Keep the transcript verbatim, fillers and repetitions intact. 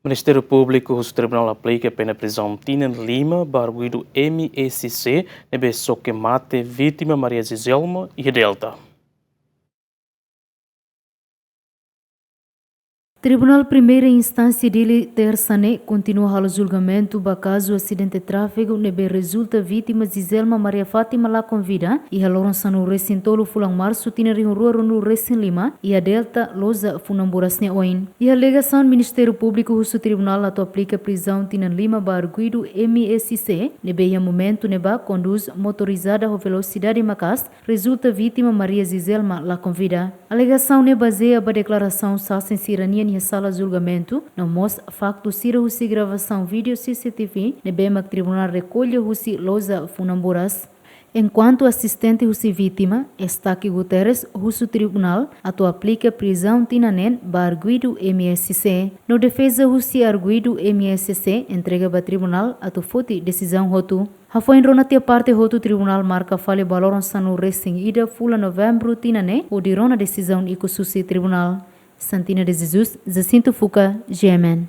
Ministériu Públiku husu Tribunál aplika pena prizaun tinan lima ba arguidu M S C ne'ebé soke mate vítima Maria Giselma iha Delta. Tribunál Primeira Instánsia Dili, tersa ne'e, kontinua halo julgamentu ba kazu asidente tráfegu ne'ebé rezulta vítima Giselma Maria Fátima lakon vida iha loron sanulu resin tolu fulan Marsu tinan rihun rua ruanulu resin lima iha Delta, Loja Funamburas nia oin. Iha alegasaun, Ministériu Públiku husu tribunál atu aplika prizaun tinan lima ba arguidu M S C ne'ebé iha momentu ne'ebá kondús motorizada ho velosidade maka'as, rezulta vítima Maria Giselma lakon vida. Alegasaun ne'e bazeia ba deklarasaun sasin sira-nian iha sala julgamentu, no mós faktu sira husi gravasaun vídeo C C T V ne'ebé mak tribunál rekolla husi Loja Funamburas. Enkuantu asistente husi vítima, Estaque Guterres, husu tribunál atu aplika prizaun tinan neen ba arguidu M S C, no defeza husi arguidu M S C entrega ba tribunál atu foti desizaun hotu. Hafoin rona tiha parte hotu, tribunál marka fali ba loron sanulu resin ida fulan Novembru tinan ne'e hodi rona desizaun ikus husi tribunál. Santina de Jesus, Jacinto Fuca, G M N.